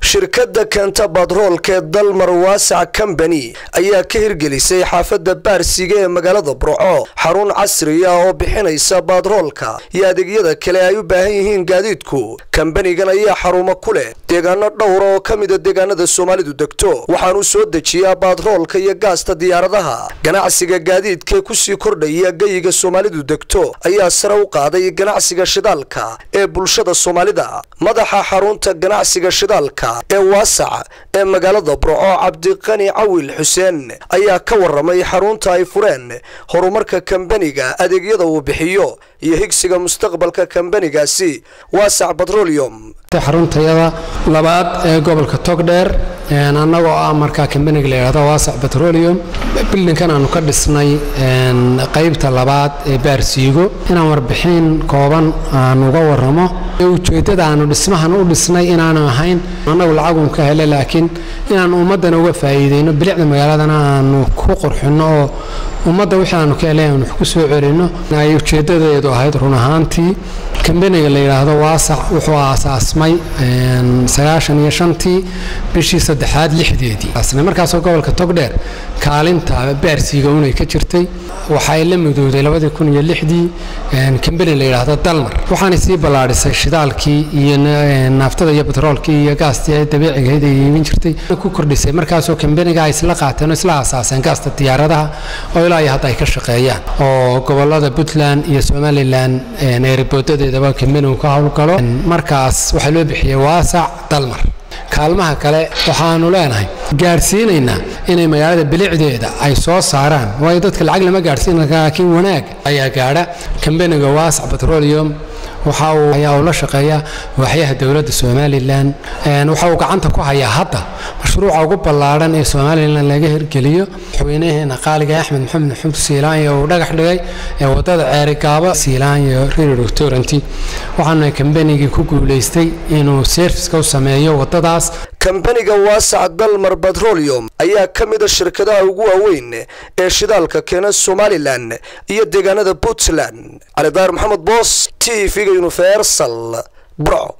Shirkadda keenta batroolka ee Dalmar Waasac Company ayaa ka hirgelisay xaafadda Baarsiga ee magaalada Burco xarun casri ah oo bixinaysa batroolka iyo adeegyada kale ay u baahan yihiin gaadiidku. Kambanigan ayaa xarumo ku leh deegaano dhowra oo ka mida deegaanada Soomaalidu degto, waxaanu soo dejiyaa batroolka iyo gaasta diyaaradaha. Ganacsiga gaadiidka kusii kordhaya geyiga Soomaalidu degto ayaa sare u qaaday ganacsiga shidaalka ee bulshada Soomaalida. Madaxa xarunta ganacsiga shidaalka ee Waasac ee magaalada Burco, Cabdiqani Cawil Xuseen, ayaa ka waramay xarunta ay fureen, horumarka kambaniga, adeegyada uu bixiyo iyo higsiga mustaqbalka kambanigaasi Waasac Petroleum. Xaruntayada labaad ee gobolka Togdheer, annagoo ah markaa kambaniga la yidhahdo Waasac Petroleum, buildingkan aanu ka dhisnay qaybta labaad ee Baarsiigo, inaan warbixin kooban aan uga waramo ujeeddada aanu dhismahan u dhisnay, inaanu ahayn annagu lacagun ka hele, laakiin inaan ummaddana uga faa'iideyno, bilicda magaaladana aanu ku qurxinno, oo ummadda wixii aanu ka helay aanu wax ku soo celinno ay ujeeddadeedu ahayd. Run ahaantii, kambaniga la yidhaahdo Waasac wuxuu aasaasmay 95-tii bishii saddexaad 6deedii, markaasoo gobolka Togdheer kaalinta Baarsiiga unay ka jirtay. Waxay la mudooday 2006dii kambani la yidhaahdo Dalmar, waxaanay sii ballaadhisay shidaalkii iyo naaftada iyo batroolkii iyo gaastii dabiicigahayd ay iibin jirtay ku kordhisay. Markaasoo kambaniga ay isla qaateen oo isla aasaaseen gaasta diyaaradaha, oo ilaa iyo hadda ay ka shaqeeyaan, oo gobolada Puntland iyo Somaliland airportadeedaba kambanigu ka howlgalo. Markaas waxaa loo bixiyey Waasac Dalmar. Kaalmaha kale waxaanu leenahay gaadhsiinaynaa inay magaalada bilicdeeda ay soo saaraan, waayo dadka lacag lama gaadhsiin, laakiin wanaag ayaa gaadha. Kambaniga Waasac Petroleum waxa uu ayaa uu la shaqeeyaa waaxyaha dowladda Somaliland. Waxa uu gacanta ku hayaa hadda mashruuca ugu ballaadhan ee Somaliland laga hirgeliyo, madaxweynaheena qaaliga Axmed Maxamed Maxamuud Siilaanyo uu dhagax dhigay ee wadada Ceerigaabo Siilaanyo Real. Waxaana kambanigii ku guulaystay inuu serviceka u sameeyo wadadaas. Kambaniga Waasac Dalmar Petroleum ayaa ka mida shirkadaha ugu waaweyn ee shidaalka keena Somaliland iyo deegaanada Puntland. Calidaar Maxamed Boos, TV-ga Universal, Burco.